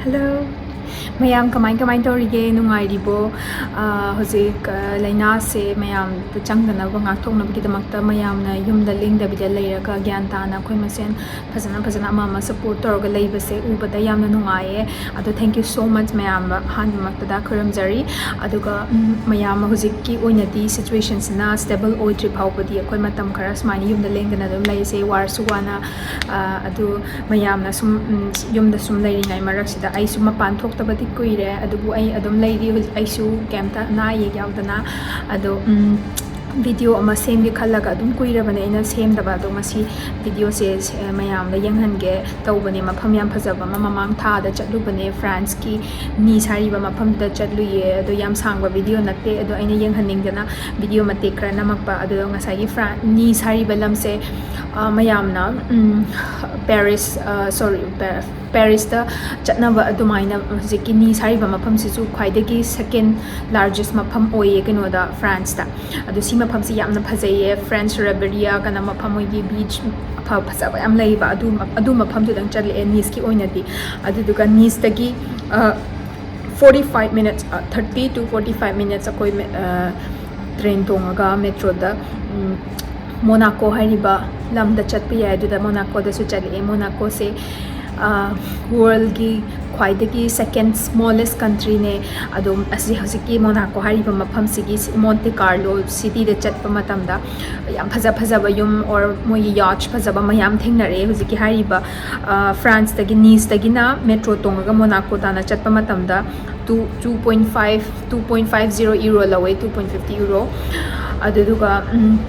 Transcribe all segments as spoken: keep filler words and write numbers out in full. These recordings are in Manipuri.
Hello. ꯃꯌꯥꯝ ꯀꯃꯥꯏ ꯀꯃꯥꯏ ꯇꯧꯔꯤꯒꯦ? ꯅꯨꯡꯉꯥꯏꯔꯤꯕꯣ? ꯑꯥ, ꯍꯧꯖꯤꯛ, ꯑꯥ, ꯂꯥꯏꯅꯥꯁꯦ ꯃꯌꯥꯝꯗ ꯆꯪꯗꯅꯕ ꯉꯥꯛꯊꯣꯛꯅꯕꯒꯤꯗꯃꯛꯇ ꯃꯌꯥꯝꯅ ꯌꯨꯝꯗ ꯂꯦꯡꯗꯕꯤꯗ ꯂꯩꯔꯒ ꯒ꯭ꯌꯥꯟ ꯇꯥꯅ ꯑꯩꯈꯣꯏ ꯃꯁꯦꯟ ꯐꯖꯅ ꯐꯖꯅ ꯑꯃ ꯑꯃ support ꯇꯧꯔꯒ ꯂꯩꯕꯁꯦ ꯎꯕꯗ ꯌꯥꯝꯅ ꯅꯨꯡꯉꯥꯏꯌꯦ꯫ ꯑꯗꯣ thank you so much ꯃꯌꯥꯝ, ꯑꯍꯥꯟꯕꯃꯛꯇꯗ ꯈꯨꯔꯨꯝꯖꯔꯤ꯫ ꯑꯗꯨꯒ, ꯎꯝ, ꯃꯌꯥꯝ ꯍꯧꯖꯤꯛꯀꯤ ꯑꯣꯏꯅꯗꯤ situationꯁꯤꯅ stable ꯑꯣꯏꯗ꯭ꯔꯤ ꯐꯥꯎꯕꯗꯤ ꯑꯩꯈꯣꯏ ꯃꯇꯝ ꯈꯔ ꯁꯨꯃꯥꯏꯅ ꯌꯨꯝꯗ ꯂꯦꯡꯗꯅ ꯑꯗꯨꯝ ꯂꯩꯁꯦ, ꯋꯥꯔꯁꯨ ꯋꯥꯅ꯫ ꯑꯥ, ꯑꯗꯨ ꯃꯌꯥꯝꯅ ꯁꯨꯝ, ꯎꯝ, ꯌꯨꯝꯗ ꯁꯨꯝ ꯂꯩꯔꯤꯉꯩ ꯃꯔꯛꯁꯤꯗ ꯑꯩꯁꯨ ꯃꯄꯥꯟ ꯊꯣꯛꯇꯕꯗꯤ ꯀꯨꯏꯔꯦ, ꯑꯗꯨꯕꯨ ꯑꯩ ꯑꯗꯨꯝ ꯂꯩꯔꯤ ꯍꯧꯖꯤꯛ, ꯑꯩꯁꯨ ꯀꯩꯝꯇ ꯑꯅꯥ ꯑꯌꯦꯛ ꯌꯥꯎꯗꯅ꯫ ꯑꯗꯣ, ꯎꯝ, video ꯑꯃ ꯁꯦꯝꯒꯦ ꯈꯜꯂꯒ ꯑꯗꯨꯝ ꯀꯨꯏꯔꯕꯅꯦ ꯑꯩꯅ ꯁꯦꯝꯗꯕ꯫ ꯑꯗꯣ ꯉꯁꯤ videoꯁꯦ ꯁꯦ-, ꯃꯌꯥꯝꯗ ꯌꯦꯡꯍꯟꯒꯦ ꯇꯧꯕꯅꯦ꯫ ꯃꯐꯝ ꯌꯥꯝ ꯐꯖꯕ ꯑꯃ ꯃꯃꯥꯡ ꯊꯥꯗ ꯆꯠꯂꯨꯕꯅꯦ, Franceꯀꯤ Nice ꯍꯥꯏꯔꯤꯕ ꯃꯐꯝꯗꯨꯗ ꯆꯠꯂꯨꯏꯌꯦ꯫ ꯑꯗꯣ ꯌꯥꯝ ꯁꯥꯡꯕ video ꯅꯠꯇꯦ, ꯑꯗꯣ ꯑꯩꯅ ꯌꯦꯡꯍꯟꯅꯤꯡꯗꯅ video ꯃꯇꯦꯛ ꯈꯔ ꯅꯝꯃꯛꯄ꯫ ꯑꯗꯨꯗ ꯉꯁꯥꯏꯒꯤ Fran-, Nice ꯍꯥꯏꯔꯤꯕ ꯂꯝꯁꯦ, ꯑ, ꯃꯌꯥꯝꯅ, ꯎꯝ, Paris, ꯑ, sorry, Pa-, Parisꯇ ꯆꯠꯅꯕ ꯑꯗꯨꯃꯥꯏꯅ ꯍꯧꯖꯤꯛꯀꯤ Nice ꯍꯥꯏꯔꯤꯕ ꯃꯐꯝꯁꯤꯁꯨ ꯈ꯭ꯋꯥꯏꯗꯒꯤ second largest ꯃꯐꯝ ꯑꯣꯏꯌꯦ ꯀꯩꯅꯣꯗ, Franceꯇ꯫ ꯑꯗꯣ ꯁꯤ ꯃꯐꯝꯁꯤ ꯌꯥꯝꯅ ꯐꯖꯩꯌꯦ, French Riviera ꯀꯅ ꯃꯐꯝ, ꯃꯣꯏꯒꯤ beach ꯑꯐ ꯐꯖꯕ ꯌꯥꯝ ꯂꯩꯕ, ꯑꯗꯨ, ꯑꯗꯨ ꯃꯐꯝꯗꯨꯗꯪ ꯆꯠꯂꯛꯑꯦ Niceꯀꯤ ꯑꯣꯏꯅꯗꯤ꯫ ꯑꯗꯨꯗꯨꯒ Niceꯇꯒꯤ, ꯑ, forty five minutes, ꯑ, thirty to forty five minutes ꯑꯩꯈꯣꯏ, ꯑ, train ꯇꯣꯡꯉꯒ metroꯗ, ꯎꯝ, Monaco ꯍꯥꯏꯔꯤꯕ ꯂꯝꯗ ꯆꯠꯄ ꯌꯥꯏ꯫ ꯑꯗꯨꯗ Monacoꯗꯁꯨ ꯆꯠꯂꯛꯑꯦ꯫ Monacoꯁꯦ, ꯑ, worldꯀꯤ ꯈ꯭ꯋꯥꯏꯗꯒꯤ second smallest countryꯅꯦ꯫ ꯑꯗꯣ ꯑꯁꯤ ꯍꯧꯖꯤꯛꯀꯤ Monaco ꯍꯥꯏꯔꯤꯕ ꯃꯐꯝꯁꯤꯒꯤ Monte Carlo cityꯗ ꯆꯠꯄ ꯃꯇꯝꯗ ꯌꯥꯝ ꯐꯖ ꯐꯖꯕ ꯌꯨꯝ or ꯃꯣꯏꯒꯤ yacht ꯐꯖꯕ ꯃꯌꯥꯝ ꯊꯦꯡꯅꯔꯛꯑꯦ꯫ ꯍꯧꯖꯤꯛꯀꯤ ꯍꯥꯏꯔꯤꯕ, ꯑ, Franceꯇꯒꯤ, Niceꯇꯒꯤꯅ metro ꯇꯣꯡꯉꯒ Monaco ꯇꯥꯟꯅ ꯆꯠꯄ ꯃꯇꯝꯗ two, two point five, two point five zero euro ꯂꯧꯋꯦ, two point fifty euro꯫ ꯑꯗꯨꯗꯨꯒ, ꯎꯝ,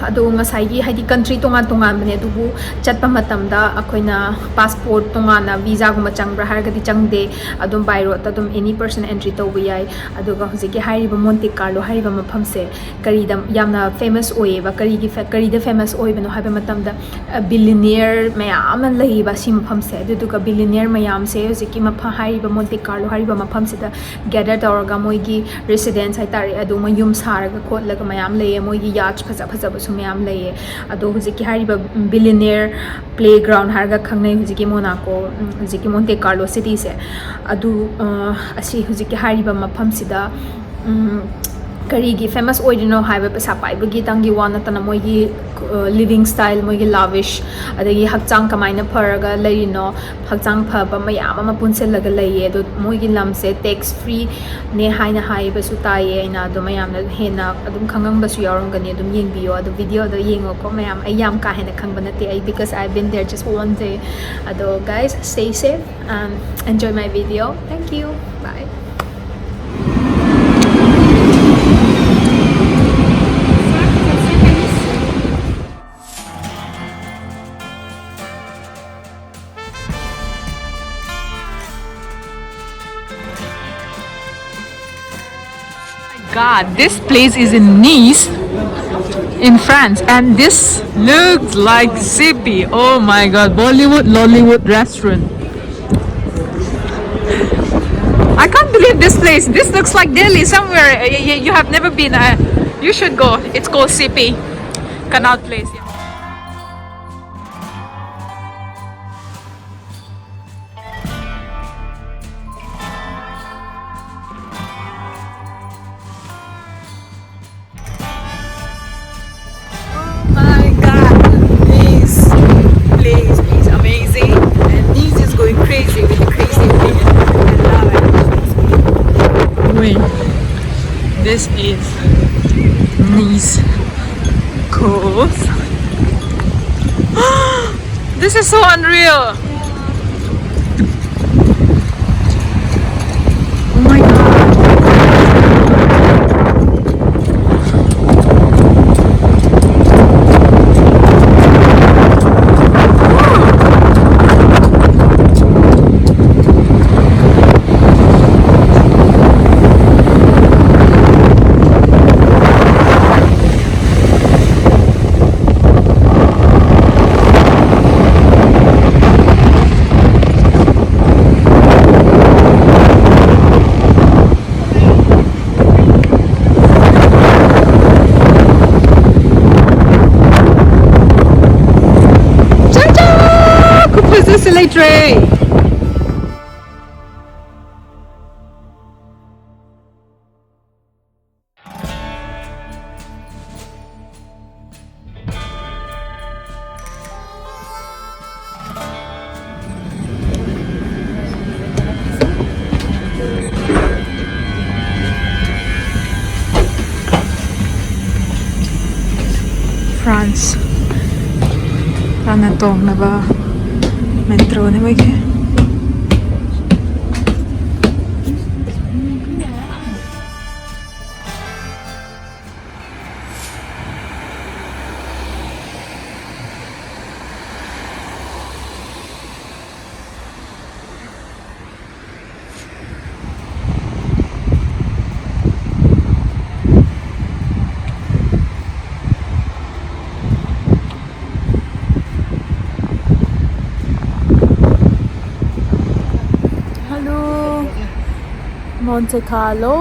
ꯑꯗꯣ ꯉꯁꯥꯏꯒꯤ ꯍꯥꯏꯗꯤ country ꯇꯣꯉꯥꯟ ꯇꯣꯉꯥꯟꯕꯅꯦ, ꯑꯗꯨꯕꯨ ꯆꯠꯄ ꯃꯇꯝꯗ ꯑꯩꯈꯣꯏꯅ passport ꯇꯣꯉꯥꯟꯅ visaꯒꯨꯝꯕ ꯆꯪꯕ꯭ꯔꯥ ꯍꯥꯏꯔꯒꯗꯤ ꯆꯪꯗꯦ, ꯑꯗꯨꯝ by roadꯇ ꯑꯗꯨꯝ any person entry ꯇꯧꯕ ꯌꯥꯏ꯫ ꯑꯗꯨꯒ ꯍꯧꯖꯤꯛꯀꯤ ꯍꯥꯏꯔꯤꯕ Monte Carlo ꯍꯥꯏꯔꯤꯕ ꯃꯐꯝꯁꯦ ꯀꯔꯤꯗ ꯌꯥꯝꯅ famous ꯑꯣꯏꯌꯦꯕ, ꯀꯔꯤꯒꯤ fa-, ꯀꯔꯤꯗ famous ꯑꯣꯏꯕꯅꯣ ꯍꯥꯏꯕ ꯃꯇꯝꯗ, ꯑ, billionaire ꯃꯌꯥꯝ ꯑꯃ ꯂꯩꯌꯦꯕ ꯁꯤ ꯃꯐꯝꯁꯦ꯫ ꯑꯗꯨꯗꯨꯒ billionaire ꯃꯌꯥꯝꯁꯦ ꯍꯧꯖꯤꯛꯀꯤ ꯃꯐꯝ ꯍꯥꯏꯔꯤꯕ Monte Carlo ꯍꯥꯏꯔꯤꯕ ꯃꯐꯝꯁꯤꯗ gather ꯇꯧꯔꯒ ꯃꯣꯏꯒꯤ residence ꯍꯥꯏꯇꯥꯔꯦ, ꯑꯗꯨ ꯃꯣꯏ ꯌꯨꯝ ꯁꯥꯔꯒ ꯈꯣꯠꯂꯒ ꯃꯌꯥꯝ ꯂꯩꯌꯦ꯫ ꯃꯣꯏꯒꯤ yacht ꯐꯖ ꯐꯖꯕ ꯁꯨ ꯃꯌꯥꯝ ꯂꯩꯌꯦ꯫ ꯑꯗꯣ ꯍꯧꯖꯤꯛꯀꯤ ꯍꯥꯏꯔꯤꯕ billionaire playground ꯍꯥꯏꯔꯒ ꯈꯪꯅꯩ ꯍꯧꯖꯤꯛꯀꯤ ꯃꯣꯅꯥꯀꯣ, ꯎꯝ, ꯍꯧꯖꯤꯛꯀꯤ ꯃꯣꯟꯇꯦ ꯀꯥꯔꯂꯣ ꯁꯤꯇꯤꯁꯦ꯫ ꯑꯗꯨ, ꯑ, ꯑꯁꯤ ꯍꯧꯖꯤꯛꯀꯤ ꯍꯥꯏꯔꯤꯕ ꯃꯐꯝꯁꯤꯗ, ꯎꯝ, ꯀꯔꯤꯒꯤ famous ꯑꯣꯏꯔꯤꯅꯣ ꯍꯥꯏꯕ, ꯄꯩꯁꯥ ꯄꯥꯏꯕꯒꯤꯇꯪꯒꯤ ꯋꯥ ꯅꯠꯇꯅ ꯃꯣꯏꯒꯤ, ꯑ, living style, ꯃꯣꯏꯒꯤ lavish, ꯑꯗꯒꯤ ꯍꯛꯆꯥꯡ ꯀꯃꯥꯏꯅ ꯐꯔꯒ ꯂꯩꯔꯤꯅꯣ, ꯍꯛꯆꯥꯡ ꯐꯕ ꯃꯌꯥꯝ ꯑꯃ ꯄꯨꯟꯁꯤꯜꯂꯒ ꯂꯩꯌꯦ꯫ ꯑꯗꯣ ꯃꯣꯏꯒꯤ ꯂꯝꯁꯦ tax free ꯅꯦ ꯍꯥꯏꯅ ꯍꯥꯏꯕꯁꯨ ꯇꯥꯏꯌꯦ ꯑꯩꯅ꯫ ꯑꯗꯣ ꯃꯌꯥꯝꯅ ꯍꯦꯟꯅ ꯑꯗꯨꯝ ꯈꯪꯉꯝꯕꯁꯨ ꯌꯥꯎꯔꯝꯒꯅꯤ, ꯑꯗꯨꯝ ꯌꯦꯡꯕꯤꯌꯣ꯫ ꯑꯗꯣ videoꯗꯣ ꯌꯦꯡꯉꯣꯀꯣ ꯃꯌꯥꯝ꯫ ꯑꯩ ꯌꯥꯝ ꯀꯥ ꯍꯦꯟꯅ ꯈꯪꯕ ꯅꯠꯇꯦ ꯑꯩ, because I've been there just one day. ꯑꯗꯣ guys, stay safe and enjoy my video. Thank you. Bye. God, this place is in Nice, in France, and this looks like Sippy. Oh my God, Bollywood Lollywood restaurant. I can't believe this place. This looks like Delhi somewhere. Uh, y- y- you have never been. Uh, you should go. It's called Sippy. Connaught Place. Yeah. Oh my God, this place is amazing, and Nice is going crazy with the crazy women. I love it. Wait, this is Nice Cove. This is so unreal. Oh my God. ꯂꯩꯇ꯭ꯔꯦ꯫ France ꯇꯥꯟꯅ ꯇꯣꯡꯅꯕ ꯃꯦꯇ꯭ꯔꯣꯅꯤ ꯃꯣꯏꯒꯤ꯫ Hello, Monte Carlo,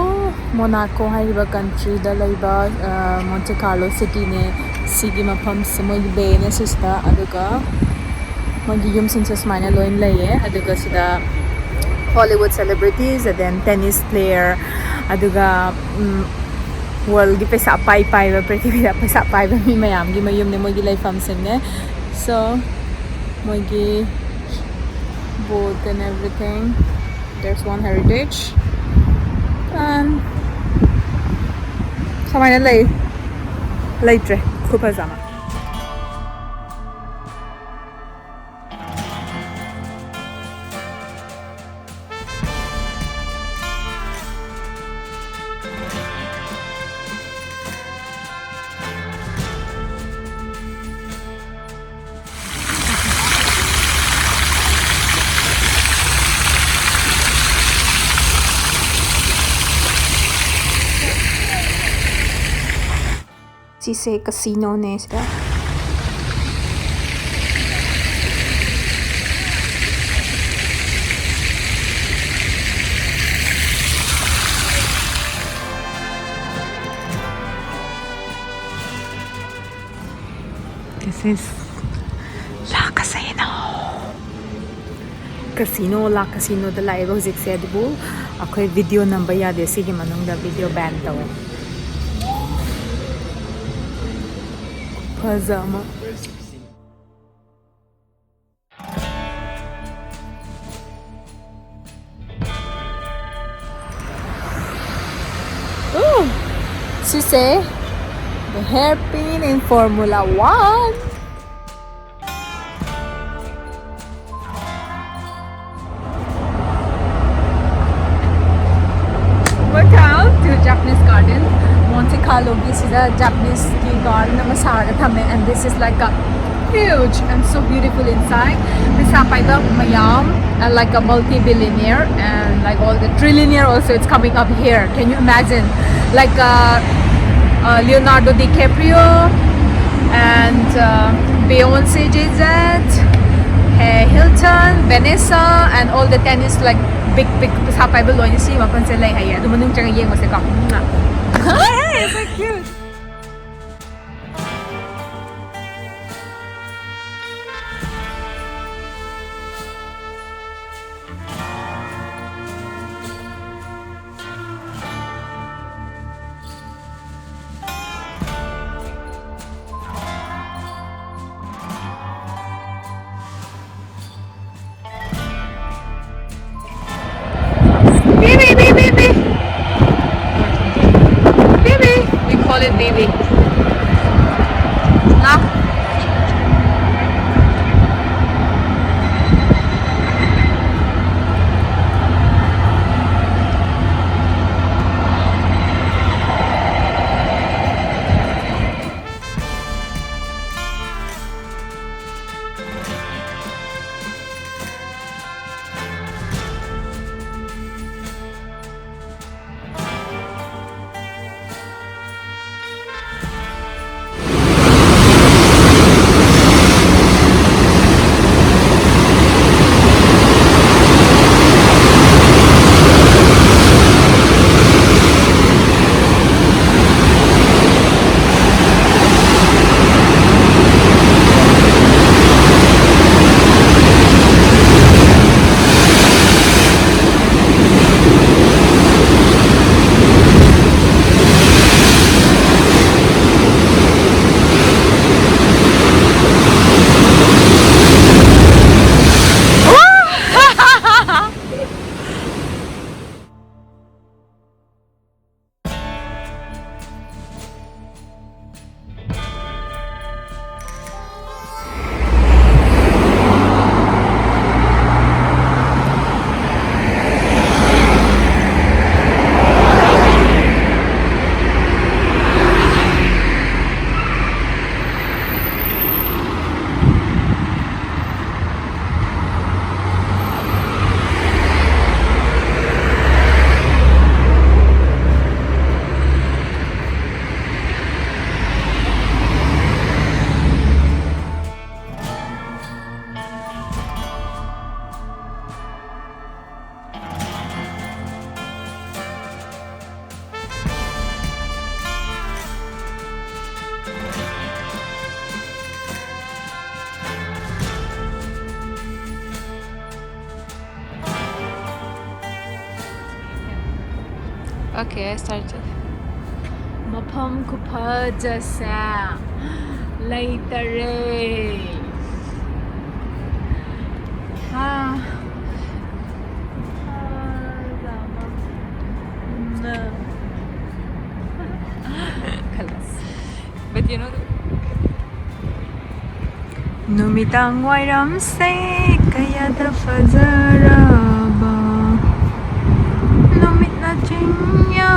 Monaco ꯍꯥꯏꯔꯤꯕ countryꯗ ꯂꯩꯕ, ꯑ, Monte Carlo cityꯅꯦ꯫ ꯁꯤꯒꯤ ꯃꯐꯝꯁꯦ ꯃꯣꯏꯒꯤ bayꯅꯦ ꯁꯤꯁꯤꯗ, ꯑꯗꯨꯒ ꯃꯣꯏꯒꯤ ꯌꯨꯝꯁꯤꯡꯁꯦ ꯁꯨꯃꯥꯏꯅ ꯂꯣꯏ ꯂꯩꯌꯦ꯫ ꯑꯗꯨꯒ ꯁꯤꯗ Hollywood celebrities, and then tennis player, ꯑꯗꯨꯒ, ꯎꯝ, worldꯒꯤ ꯄꯩꯁꯥ ꯄꯥꯏ ꯄꯥꯏꯕ, ꯄ꯭ꯔꯤꯊꯤꯕꯤꯗ ꯄꯩꯁꯥ ꯄꯥꯏꯕ ꯃꯤ ꯃꯌꯥꯝꯒꯤ ꯃꯌꯨꯝꯅꯦ ꯃꯣꯏꯒꯤ ꯂꯩꯐꯝꯁꯤꯡꯅꯦ꯫ So, ꯃꯣꯏꯒꯤ boat and everything. There's one heritage. And ꯁꯨꯃꯥꯏꯅ ꯂꯩ꯫ ꯂꯩꯇ꯭ꯔꯦ꯫ ꯈꯨꯐꯖ ꯑꯃ꯫ ꯁꯤꯁꯦ casinoꯅꯦ ꯁꯤꯗ꯫ This is La Casino. ꯀꯁꯤꯅꯣ ꯂꯥꯛ ꯀꯁꯤꯅꯣꯗ ꯂꯥꯛꯑꯦꯕ ꯍꯧꯖꯤꯛꯁꯦ, ꯑꯗꯨꯕꯨ ꯑꯩꯈꯣꯏ ꯚꯤꯗꯤꯑꯣ ꯅꯝꯕ ꯌꯥꯗꯦ, ꯁꯤꯒꯤ ꯃꯅꯨꯡꯗ ꯚꯤꯗꯤꯑꯣ ꯕꯦꯟ ꯇꯧꯋꯦ꯫ ꯐꯖ ꯑꯃ꯫ Ooh, ꯁꯤꯁꯦ the hairpin in Formula One. Welcome to Japanese Garden. Monte Carloꯒꯤ ꯁꯤꯗ Japaneseꯀꯤ garden ꯑꯃ ꯁꯥꯔꯒ ꯊꯝꯃꯦ, and this is like a huge and so beautiful inside. ꯄꯩꯁꯥ ꯄꯥꯏꯕ ꯃꯌꯥꯝ, uh, like a multi-billionaire and like all the trillionaire also, it's coming up here. Can you imagine? Like, uh, uh, Leonardo DiCaprio and, uh, Beyonce, Jay-Z, uh, Hilton, Vanessa, and all the tennis, like, big big ꯄꯩꯁꯥ ꯄꯥꯏꯕ ꯂꯣꯏꯅ ꯁꯤ ꯃꯐꯝꯁꯦ ꯂꯩ ꯍꯥꯏꯌꯦ꯫ ꯑꯗꯨ ꯃꯅꯨꯡ ꯆꯪꯉ ꯌꯦꯡꯉꯨꯁꯦꯀꯣ꯫ Hey, so cute. Baby, baby, baby. Baby. We call it baby. Nah. Okay, I started. ꯃꯐꯝ ꯈꯨꯐꯖꯁꯦ ꯂꯩꯇꯔꯦ꯫ ꯍꯥ꯫ ꯈꯂꯥꯁ꯫ But you know, ꯅꯨꯃꯤꯗꯥꯡ ꯋꯥꯏꯔꯝꯁꯦ ꯀꯌꯥꯗ ꯐꯖꯔꯕ, ꯅꯨꯃꯤꯠꯅ ꯆꯤꯡꯌꯥ